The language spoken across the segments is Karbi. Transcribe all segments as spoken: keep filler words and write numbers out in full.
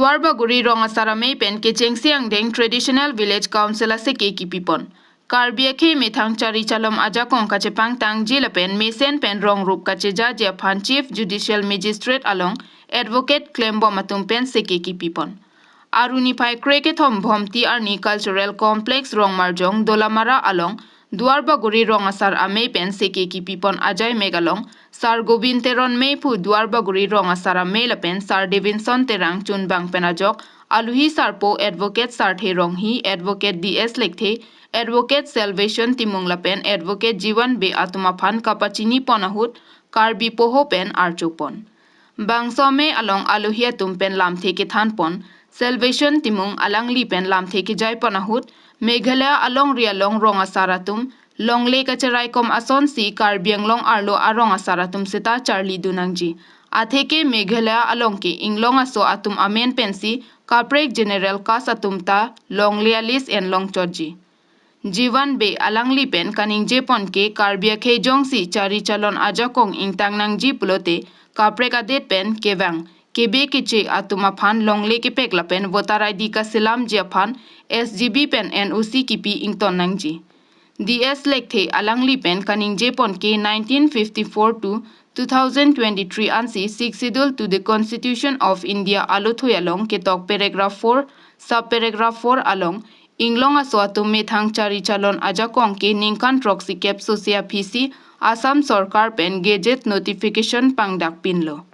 Duarbagori rong asar amei pen kechengsi angdeng Traditional Village Council aseke kipipon. Karbi akhei methang chari chalom ajakong kachepangtangji lapen mesen pen rong rup kachejaji aphan Chief Judicial Magistrate along advocate klembom atum pen seke kipipon. Aruni phai krekethom Bhomti Arni Cultural Complex Rongmarjong Dolamara along Duarbagori rong asar amei pen seke kipipon ajai mek along Sar Govind Teron meiphu Duarbagori rong asar amei lapen Sar Davidson Terang chunbang pen ajok aluhi sarpo Advocate Sarthe Ronghi, Advocate D S Lekthe, Advocate Salvation Timung lapen Advocate Jiwan Bey atum aphan kapachinipon ahut Karbi poho pen archopon. Bangso amei along aluhi atum pen lamthe kethanpon, Salvation Timung alangli pen lamthe kejaipon ahut, Meghalaya alongri along rong asar atum longle kacheraikom asonsi Karbi Anglong arlo arong asar atum seta charlidun nangji. Atheke Meghalaya along ke inglong aso atum amen pensi kaprek general caste atum ta longle a-list enlong chotji. Jiwan Bey alangli pen kaningjepon ke Karbi akhei jongsi chari chalon ajakong ingtang nangji pulote kaprek adet pen kevang kebe keche atum aphan longle kepek lapen voter I D kaselamji aphan S G B pen N O C kipi ington nangji. D S Lekthe alangli pen kaningjepon ke nineteen fifty-four to two thousand twenty-three ansi Sixth Schedule to the Constitution of India alothui along ketok paragraph four, sub paragraph four along inglong aso atum methang chari chalon ajakong ke ningkan throksi kep sose aphisi Assam Sorkar pen gazette notification pangdakpinlo.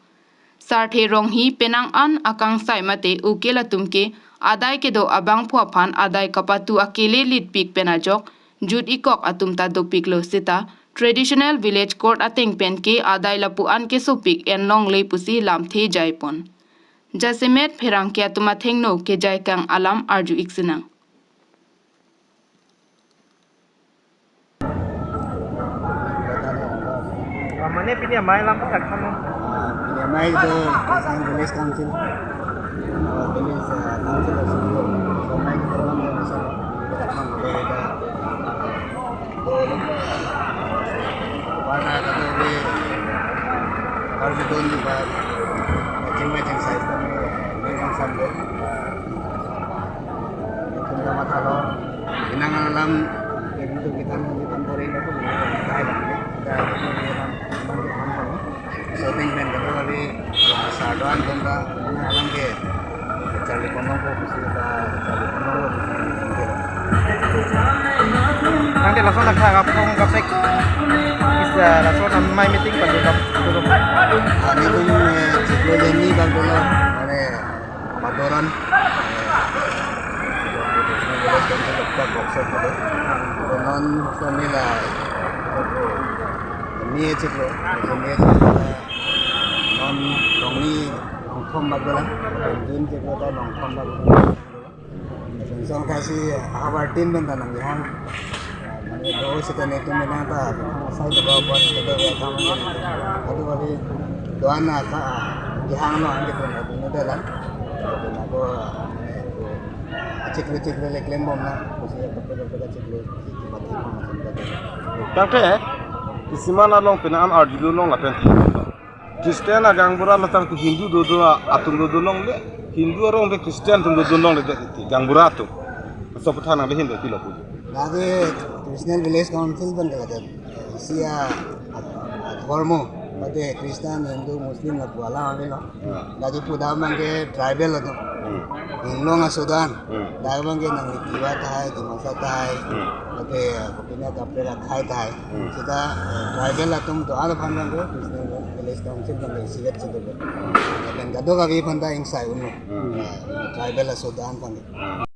Sarthe Ronghi penang an akangsai mate ukil atum ke adai kedo abangphu aphan adai kapatu akele litpik pen ajok jut ikok atum ta dopiklo seta Traditional Village Court ateng pen ke adai lapu-an kesopik enlongle pusi lamthe jaipon. Jasemet pherangke atum athengno kejaikang alam arju-ik sinang. Mane pini amei alam pathak tha non. Pini amei do Village Council, Village Council of Singapore. So amei ke program do masa. Pada kata be harus itu juga macam-macam size kami dengan sambil. Kita mata lo, inang alam, yang itu kita, kita boleh itu, kita, kita, kita, shooting pen kami kali, sardoan pen ka, inang alam ke, charli ponong ko, kusi ka, charli ponong ko, kusi ka. Nangke lason nak thak apong kapsek, bisa lason amei meeting pen dukap, dukap. Ani tum, eh, chiklo jeni bang dulu, mane, Padoran, eh, boxer pada. Non kami la, ni chiklo, ni chiklo, non dongni, dongthom bak dolang, jun chiklo ta dongthom bak dolang. Song kasi habar tin pen ta nangjehang. Mane do sita netum mena ta, sai to ba bot to ba kam. Adu bari doan na ka, jehang no anke pun adu ne dalan. Adu na ko, chiklo chiklo le klembom na, kusi ya kape kape chiklo. Tangte, kisiman along pina an arjulu long lapen. Christian agangbura lapen Hindu dodo atum dodo longle, Hindu arong de Christian atum dodo longle de iti, gangbura atum. So pathan nang de Hindu ti lo pu. Lagi Traditional Village Council pen kalake. Isi a, a, a, dhormo, mate Christian, Hindu, Muslim lapu alam avelo. Ya. Lagi pudam abang ke tribal atum. Hmm. Inglong aso do-an. Hmm. Dak abang ke nangli Tiwa tahai, Dimasa tahai. Hmm. Mate, eh, kopine kaprek akhei tahai. Hmm. Sita, eh, tribal atum do-an aphan abang ke, Traditional Village Council abang ke isivet si do. Hmm. Lapen kadokave aphan ta ingsai unlo. Hmm. Eh, tribal aso do-an abang ke. Hmm.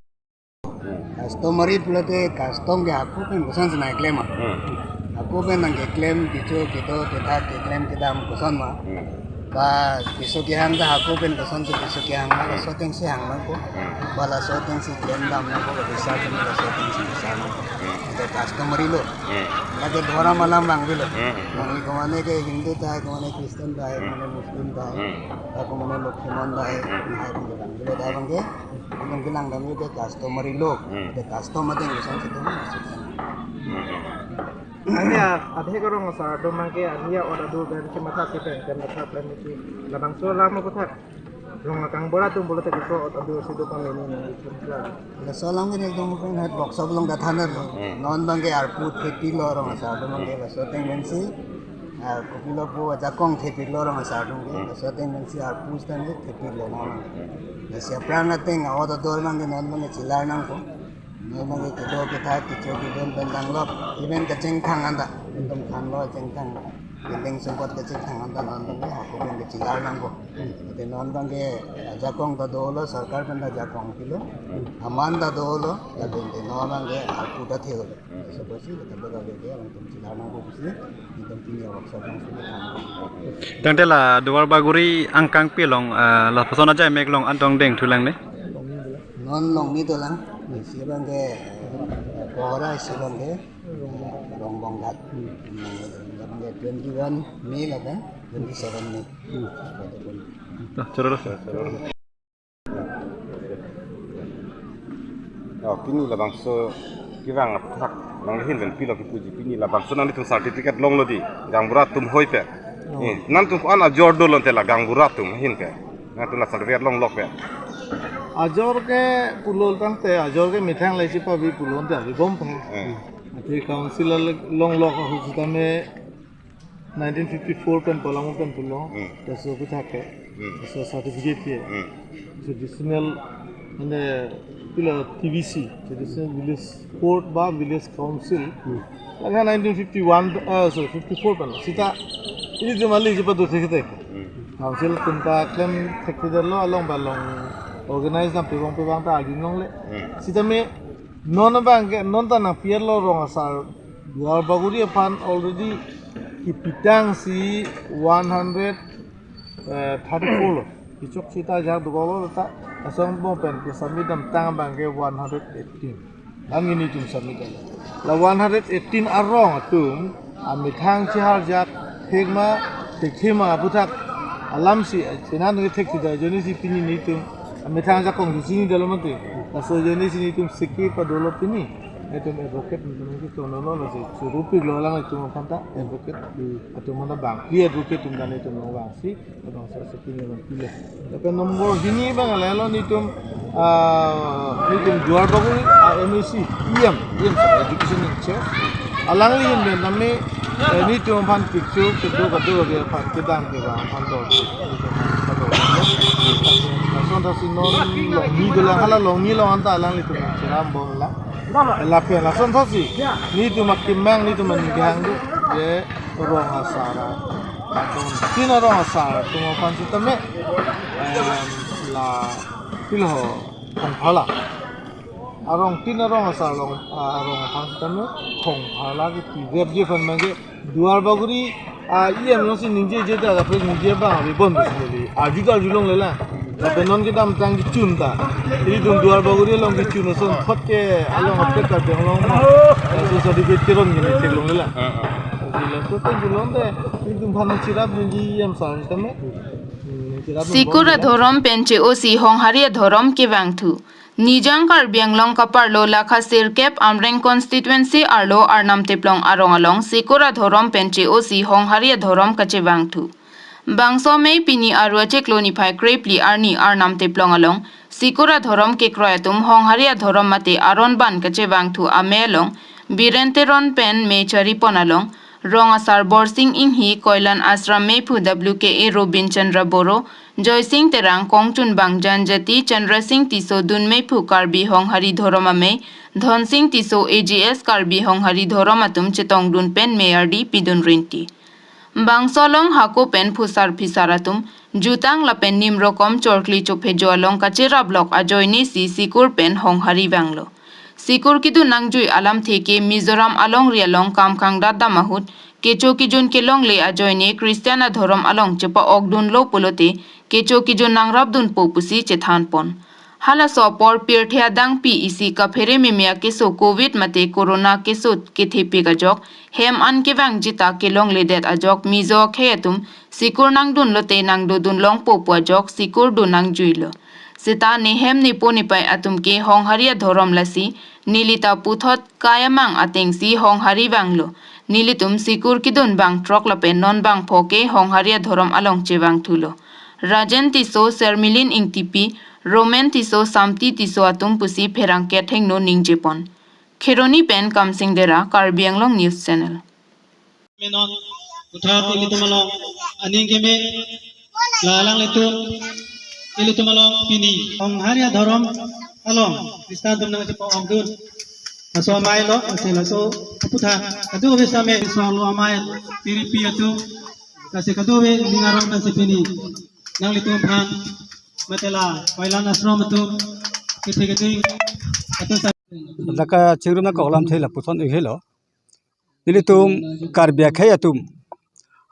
Customary pulote custom ke hako pen kosonsi nangklem ma. Hmm. Hako pen nangkeklem, kecho, kedo, kethak, keklem, kedam koson ma. Hmm. Ba keso kehang ta hako pen kosonsi keso kehang ma, hmm, laso atengsi hang nangkok. Hmm. Ba laso atengsi klem dam nangkok, ba bisar pen laso atengsi bisar nangkok. Hmm. Ante customary lo. Hmm. Lake dhorom alam abang avelo. Hmm. Nangli komane ke Hindu tahai, komane Christian tahai, hmm, komane Muslim tahai, hmm, ba komane Lokhimon tahai, hmm, tahai abang ke abang avelo, tahai abang ke. Abang kelang dam ke customary lo. Hmm. Ante custom ateng kosonsi do. Hmm. Ani a, adhe korong asar do abang ke ani a-ot adu pen kematha ke pen kematha pen ke labangso alam aputhak. Rong akangbura atum pulote koso ot adu si do pameni ni. Laso alam ke ekdom pen hat box along dathanar lo. Hmm. Non abangke arpu thepilo rong asar atum abangke, laso ateng pensi, ah, kopilo pu ajakong thepilo rong asar atum ke. Hmm. Laso ateng pensi arpu stand ke thepilo non. Hmm. Lasi aphrang ateng a-ot ador abangke non abangke chelar nangkok. Non abangke kedo ketha kecho kedon pen danglok, even kachingthang anta, ekdom thanlo chingthang. Building sumpot kachingthang anta non abangke hako pen kachelar nangkok. Ante non abangke ajakong ta dolo, sorkar pen ta ajakong pilo, aman ta dolo, lapen ante non abangke arpu ta thelo. Laso apotsi ladak abangke alangtum chelar nangkok pusi, ekdom pini a-workshop along sudah. Tangte la Duarbagori angkangpi along, ah, lapuson ajai mek along adong dengthulang ne? Non longni dolang, isi abangke, eh, Kohora, isi abangke, eh, Rongbonghat. Hmm. Abangke twenty-one May lapen twenty-seven May. Hmm. Toh, chorolo. Oh, pini labangso kevang aputhak nangli ahin pen pilo kepuji, pini labangso nanglitum certificate longlo di, gaonbura atum hoi pen. Oh. Eh, nangtum ko-an ajor dolo ante la gaonbura atum ahin pen. Nangtum la certificate longlok pen. Ajor ke pulo tangte, ajor ke methang le chepavi pulo ante avi bom pen. Eh. Ante council along longlok ahut sitame nineteen fifty-four pen pu alam pen pulo. Hmm. Laso aputhak ke. Hmm. Laso certificate ke. Hmm. Traditional, mane, pilo T V C, Traditional Village Court ba Village Council. Hmm. Lake nineteen fifty-one, eh, sorry, fifty-four pen. Seta, ili jumali jipa do thek thek. Hmm. Council atum ta klem thekthedetlo, along ba along organize dam pevang pevang ta arjulongle. Hmm. Sitame non abangke, non ta nangpi-etlo rong asar Duarbagori aphan already kepitang si one hundred thirty-four lo. Kechok seta ajahak dokoklo ta, asong bom pen ke submit damtang abangke one hundred eighteen. Angini atum submit dam. La one hundred eighteen arong atum amethang cheharjak thekma, thekthe ma aputhak alamsi, chenan ke thektheda ajoine si pini nelitum amethang ajakong si chinidetlo mati. Laso ajoine si nelitum siki padolo pini. Nelitum advocate nelitum ke tono lo, lasi churupiklo alanglitum aphan ta advocate. Atum mana bang, clear advocate atum dan nelitum long bang si, abang sa siki nelitum pilo. Lapen nombor hini abang lalo nelitum, ah, nelitum Duarbagori, ah, M A C, E M, E M sa education in charge. Alangli ahin pen tame, eh, nelitum aphan picture kedo kedo ke aphan kedam kevang aphan do. Lason thasi non longni dolang, hala longni along anta alanglitum cheram bomlang. Lapen lason thasi nelitum akemang, nelitum aning kehang do, je rong asar, adon tin arong asar atum aphan sitame, em, la pilo ho, Khongpharla. Arong tin arong asar along, ah, arong aphan sitame Khongpharla ke pi rep je aphan mangke Duarbagori, ah, E M alongsi ningjeje ta, lapen ningje abang ave bon besi neli. Arju ta arjulongle la. Lapen non kedamtang kechun ta. Ilitum Duarbagori along kechun ason thot ke along apet ta deng long ma. Laso certificate keron ke neli theklongle la. Ah, ah. Laso pen arjulong te, ilitum aphan cherapdunji E M sir tame. Hmm, cherapdun Sikur bom la. Adhorom pen che-osi Honghari adhorom kevangthu. Nijang Karbi Anglong kaparlo lakha sirkep Amreng constituency arlo Arnam Teplong arong along Sikur adhorom pen che-osi Honghari adhorom kachevangthu. Bangso amei pini Aru achiklo niphai krepli arni Arnam Teplong along Sikur adhorom kekroi atum Honghari adhorom mate aron ban kachevangthu amei along Biren Teron pen mei charipon along rong asar Borsing Inghi, Koilan Ashram meiphu W K A Robin Chandra Boro, Joysing Terang, Kongchunbang Janjati, Chandra Singh Tisso dun meiphu Karbi Honghari dhorom amei, Dhon Singh Tisso A G S Karbi Honghari dhorom atum chetongdun pen mei ardi pidun rinti. Bangso along hako pen phusar phisar atum, jutang lapen nimrokom chorkli chophejo along kacheraplok ajoine si Sikur pen Honghari vanglo. Sikur kedun nangjui alamthe ke Mizoram alongri along kam khangdat dam ahut, kecho kejun kelongle ajoine Christian adhorom along chepa-okdunlo pulote, kecho kejun nangrapdunpo pusi chethanpon. Halaso apor pirthe adangpi isi kaphere meme akeso Covid mate Corona keso kethepik ajok, hem an kevangji ta kelongledet ajok Mizo akhei atum Sikur nangdunlote nangdodun longpo pu ajok Sikur dun nangjuilo. Seta ne hem nepo nepai atum ke Honghari adhorom lasi, neli ta puthot kai amang atengsi Honghari vanglo. Nelitum Sikur kedun bang throk lapen non bang pho ke Honghari adhorom along chevangthulo. Rajen Tisso, Sermilin Ingtipi, Roman Tisso, Samti Tisso atum pusi pherangke athengno ningjepon. Kheroni pen Kamsing Dera, Karbi Anglong News Channel. Menon, puthot ilitum along aning keme, la alanglitum ilitum along pini Honghari adhorom along Khristan atum nangchepo-ongdun aso amei lo, lasi laso aputhak kadokave same so lo amei piripi atum, lasi kadokave ning arong pensi pini nanglitum aphan mate la Koilan Ashram atum kethe kethe atum sa- Dak kachingrum nangkok alamthe lapuson ik helo. Nelitum Karbi akhei atum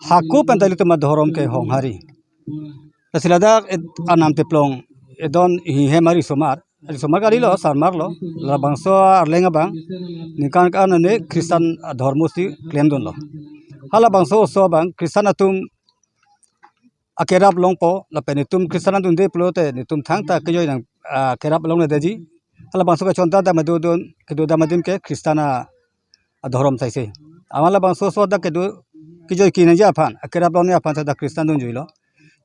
hako penta ilitum adhorom ke Honghari. Lasi ladak et-, anam teplong edon hihem ari somar. Ari somar kali lo, sarmar lo. Labangso arleng abang ningkan ke-an ane Khristan adhormo si klemdunlo. Halabangso oso abang Khristan atum akerap longpo, lapen netum Khristan adunde pulote netum thangta kejoi nang, ah, kerap longledetji. Halabangso kachonta dam adodun, kedo dam adim ke Khristan a-, adhorom saise. Amat labangso oso dak kedo kejoi kenangji aphan, akerap longne aphan sa dak Khristan dunjuilo.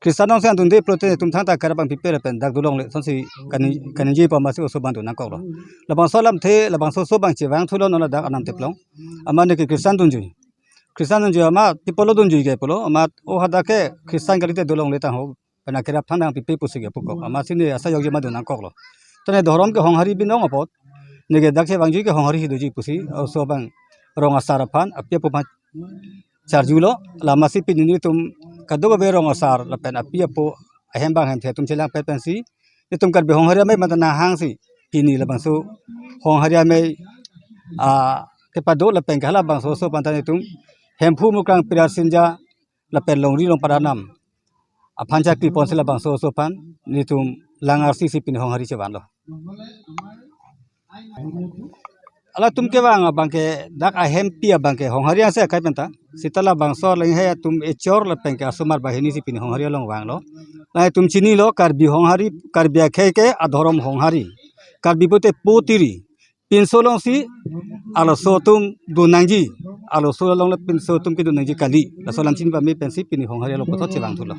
Khristan along si adunde pulote netum thangta akerap abang pipe lapen dak dolongle asonsi kani-, kaningjepo amatsi oso abang dun nangkoklo. Labangso alamthe, labangso oso abang chevangthulo non ladak anam teplong. Amat neke Khristan dunjui. Khristan dunjui amat, tipolo dunjui ke pulo, amat o hadak ke Khristan kalite dolongle tangho, pen akerap thangta pipe pusi ke pukok. Amatsi ne asai yokji amat dun nangkoklo. Tane dhorom ke Honghari binong apot, neke dak chevangjui ke Honghari si doji pusi oso abang rong asar aphan, api apo aphan charjulo, la amatsi pini netum kadokave rong asar lapen api apo ahem bang hemthe atum chelangpet pensi netum Karbi Honghari amei mate nanghangsi pini labangso Honghari amei, ah, kepado lapen ke halabangso oso aphan ta netum Hemphu Mukrang Pirar Sinja lapen Longri Longpat anam aphan chakri ponsi labangso oso aphan netum lang arsisi pini Honghari chevanlo. Halatum kevang abang ke dak ahempi abang ke Honghari angse akai penta. Seta labangso arleng hei atum echor lapen ke asomar banghini si pini Honghari along vanglo. Latum chinilo Karbi Honghari, Karbi akhei ke adhorom Honghari. Karbi pute potiri. Pinso alongsi arloso atum dun nangji. Arloso along le pinso atum kedun nangji kali. Laso alam chini pame pensi pini Honghari along puthot chevangthulo.